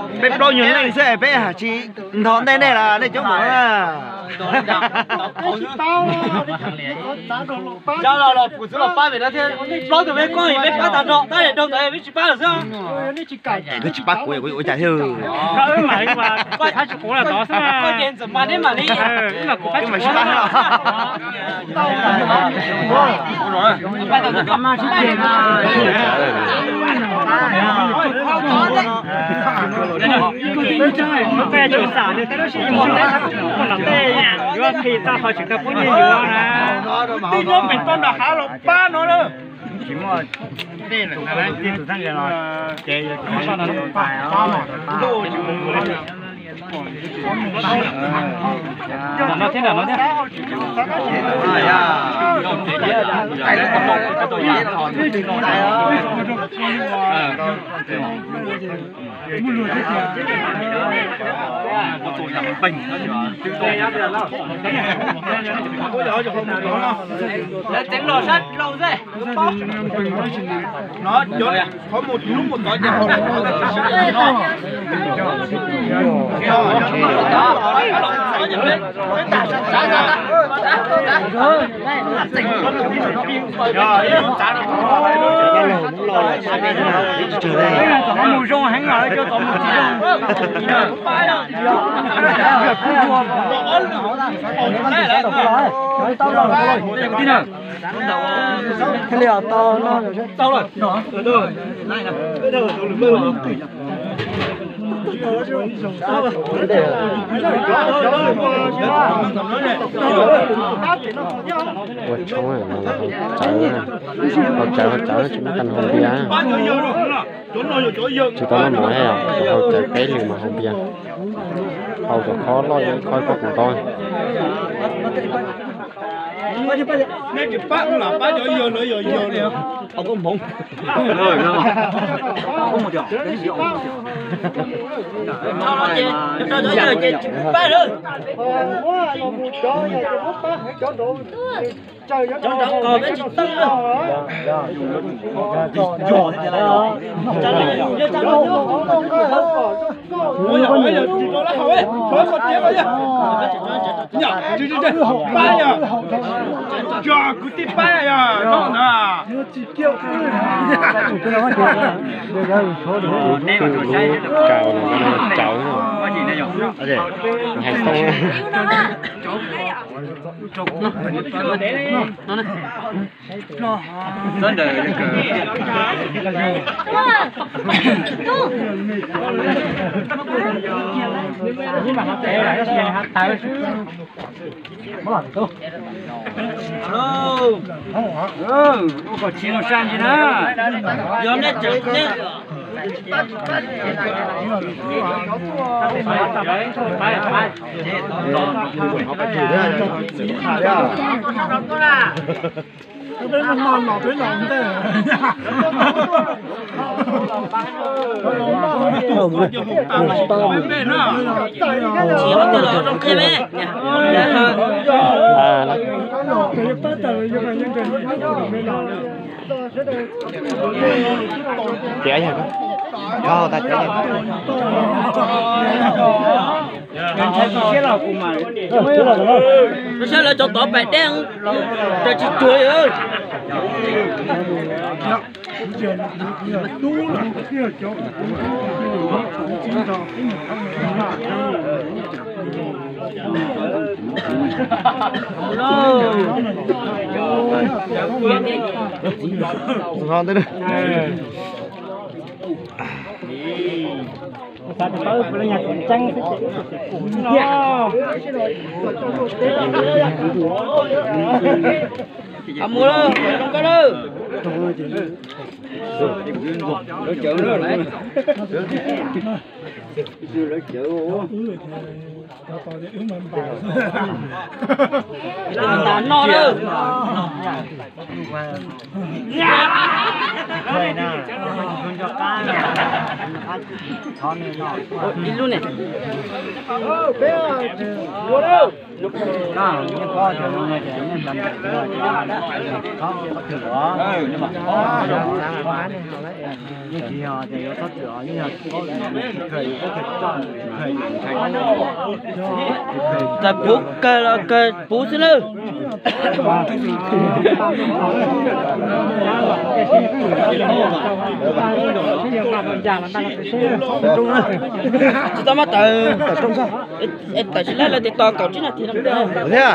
Peb plaub nyuag leej xwb peb tsis ntog ntej nej los nej coob mus na. Cov los los kuv xwb los pab vim no thiab, plaub tug peb koj peb pab tag nrho, tab sis rau ntawd peb tsis pab lawm xwb. Koj tsis pab kuv kuv ua cas thiab. Koj ces ntxawm mas neb mam li, kuv mas sib pab los. Tej tsis xam nws tej lub sij hawm, tej yuav qhis tau qhov tseem tau pub nyiaj yuav na. Tij nyob pem toj nram hav los pab no na. Tsis muaj tej tus thaj no ces yog tus pab no. Lawv teev los sab laus xwb. No, qhov mus hnub mus tod ces hauv lawm no. Mus zoo heev os, cov tod mus tsis zoo. Thiaj li tau no. Ua tshoob no los hau cawv, hau cawv tsis muaj tag hau npias. Tsis tau noj mov, hau cawv peb lwm mas hau npias. Hau cov khob loj, ib khob ib pob kuv ntaub. Nej tsis pab kuv lam pab cov yawg, lawv yog yawg li. Cov yawg ces tsis pab lawm. Cov nrov qos peb tsis teej na. Pab yog, kwv tij pab yog, no na. Lub kaus no, kaus no. Hais tau. Ua kom tsis mus sab ntsis na. Yog nej tseem nej Tias yog ko, tag tias yog. Saib lawv cov tod pais deb, cas tsis cuag li. Mus lawm, zoo koj lawm. Lawv cawv lawm. Lawv cawv. Ntawd no na. Ib lub ne. Txawm puv kawg los kawg puv xwb lawm. Tsis tau muab tawm. Es tawm tsis laib lawv tes tos kaum tsib nas this no.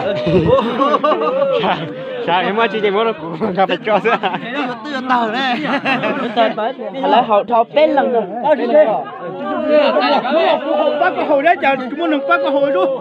Xav muab tsis ces muab rau kuv nqa pes tso xwb. Lawv haus dhau peb leeg. Pab koj haus thiab, cas muaj neeg pab koj haus zuj.